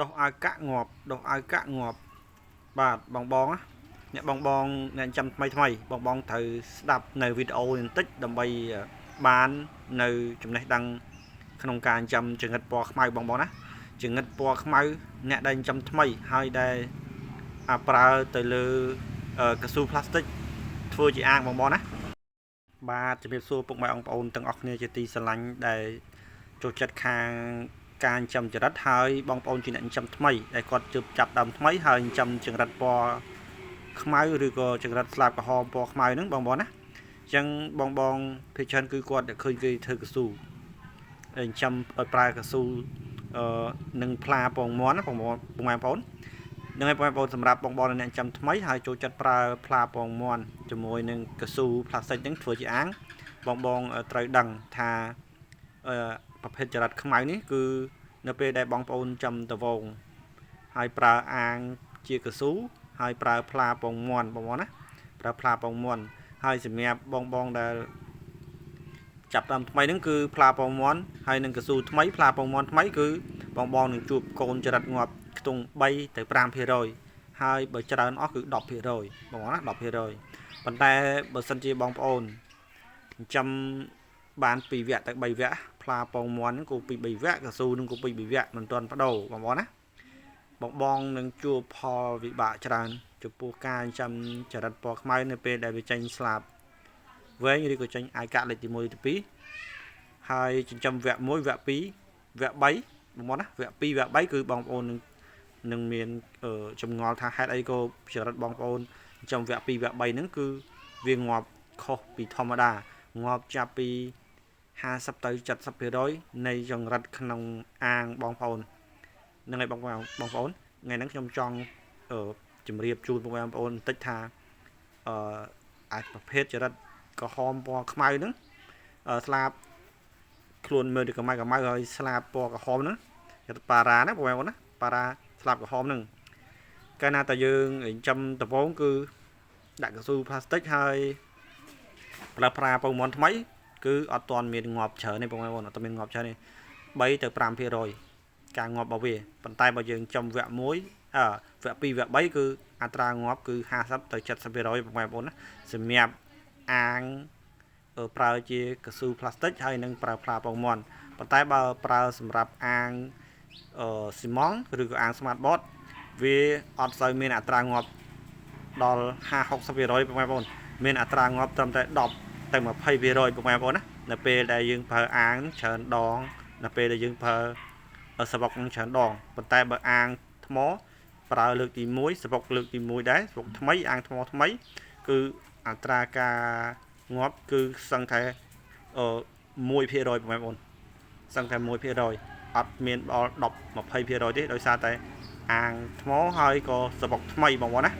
ដោះអាវកាក់ងាប់ដោះអាវកាក់ងាប់បាទបងបងណាអ្នកបងបងអ្នកចាំថ្មីថ្មីបងបងត្រូវស្ដាប់នៅវីដេអូនេះបន្តិចដើម្បីបាននៅចំណេះដឹងក្នុងការចាំចង្រិតពណ៌ខ្មៅបងបងណាចង្រិតពណ៌ខ្មៅអ្នកដែលចាំថ្មីហើយដែលអាប្រើទៅលើកស៊ូផ្លាស្ទិកធ្វើជាអាងបងបងណាបាទជំរាបសួរពុកម៉ែបងប្អូនទាំងអស់គ្នាជាទីស្រឡាញ់ដែលចូលចិត្តខាងការចិញ្ចឹមចរិតហើយបងប្អូនជាអ្នកចិញ្ចឹមថ្មីដែលគាត់ជើបចាប់ដើមថ្មីហើយចិញ្ចឹមចង្រិតពណ៌ខ្មៅឬក៏ចង្រិតស្លាបក្រហមពណ៌ខ្មៅហ្នឹងបងប្អូនណាអញ្ចឹងបងបងភាគច្រើនគឺគាត់ឃើញគេធ្វើកស៊ូចិញ្ចឹមដោយប្រើកស៊ូអឺនិងផ្លាពងមាន់ណាបងបងប្អូននឹងឲ្យបងប្អូនសម្រាប់បងប្អូនអ្នកចិញ្ចឹមថ្មីហើយចូលចិត្តប្រើផ្លាពងមាន់ជាមួយនឹងកស៊ូផ្លាស្ទិកហ្នឹងធ្វើជាអាងបងបងត្រូវដឹងថាអឺប្រភេទចរិតខ្មៅនេះគឺនៅពេលដែលបងប្អូនចំដវងហើយប្រើអាងជាកស៊ូហើយប្រើផ្លាពងមាន់បងប្អូនណាប្រើផ្លាពងមាន់ហើយសម្រាប់បងបងដែលចាប់តាមថ្មីហ្នឹងគឺផ្លាពងមាន់ហើយនឹងកស៊ូថ្មីផ្លាពងមាន់ថ្មីគឺបងបងនឹងជួបកូនចរិតងាប់ខ្ទង់3ទៅ5%ហើយបើច្រើនអស់គឺ10%បងប្អូនណា10%ប៉ុន្តែបើសិនជាបងប្អូនចិញ្ចឹមបាន2វគ្គទៅ3វគ្គផ្លាពងមាន់ហ្នឹងគូ2 3វគ្គកស៊ូនឹងគូ2 3វគ្គមិនទាន់បដូរបងប្អូនណាបងបងនឹងជួបផលវិបាកច្រើនចំពោះការចិញ្ចឹមចរិតពណ៌ខ្មៅនៅពេលដែលវាចេញស្លាបវែងឬក៏ចេញអាយកាក់លេខទី1ទី2ហើយចិញ្ចឹមវគ្គ1វគ្គ2វគ្គ3បងប្អូនណាវគ្គ2វគ្គ3គឺបងប្អូននឹងនឹងមានចម្ងល់ថាហេតុអីក៏ចរិតបងប្អូនចិញ្ចឹមវគ្គ2វគ្គ3ហ្នឹងគឺវាងាប់ខុសពីធម្មតាងាប់ចាប់ពី50ទៅ70%នៃចង្រិតក្នុងអាងបងប្អូនហ្នឹងហើយបងប្អូនបងប្អូនថ្ងៃហ្នឹងខ្ញុំចង់ជម្រាបជូនបងប្អូនបន្តិចថាអឺអាចប្រភេទចរិតក្រហមពណ៌ខ្មៅហ្នឹងស្លាបខ្លួនមើលដូចកម្ៅកម្ៅហើយស្លាបពណ៌ក្រហមហ្នឹងគេប៉ារ៉ាណាបងប្អូនណាប៉ារ៉ាស្លាបក្រហមហ្នឹងកាលណាតែយើងចិញ្ចឹមដំបងគឺដាក់កស៊ូផ្លាស្ទិកហើយប្រើប្រាពងមាន់ថ្មីគឺអត់ទាន់មានងាប់ច្រើនទេបងប្អូនអត់ទាន់មានងាប់ច្រើនទេ3ទៅ5%ការងាប់របស់វាប៉ុន្តែបើយើងចំវគ្គ1អឺវគ្គ2វគ្គ3គឺអត្រាងាប់គឺ50ទៅ70%បងប្អូនណាសម្រាប់អាងប្រើជាកស៊ូផ្លាស្ទិកហើយនឹងប្រើផ្លាពងមាន់ប៉ុន្តែបើប្រើសម្រាប់អាងអឺស៊ីម៉ង់ឬក៏អាង smart board វាអត់សូវមានអត្រាងាប់ដល់50 60%បងប្អូនមានអត្រាងាប់ត្រឹមតែ10ទៅ20%បងប្អូនណានៅពេលដែលយើងប្រើអាងច្រើនដងនៅពេលដែលយើងប្រើសបុកនឹងច្រើនដងប៉ុន្តែបើអាងថ្មប្រើលើកទី1សបុកលើកទី1ដែរសបុកថ្មីអាងថ្មថ្មីគឺអត្រាការងាប់គឺសឹងតែអឺ1%បងប្អូនសឹងតែ1%អត់មានដល់10 20%ទេដោយសារតែអាងថ្មហើយក៏សបុកថ្មីបងប្អូនណា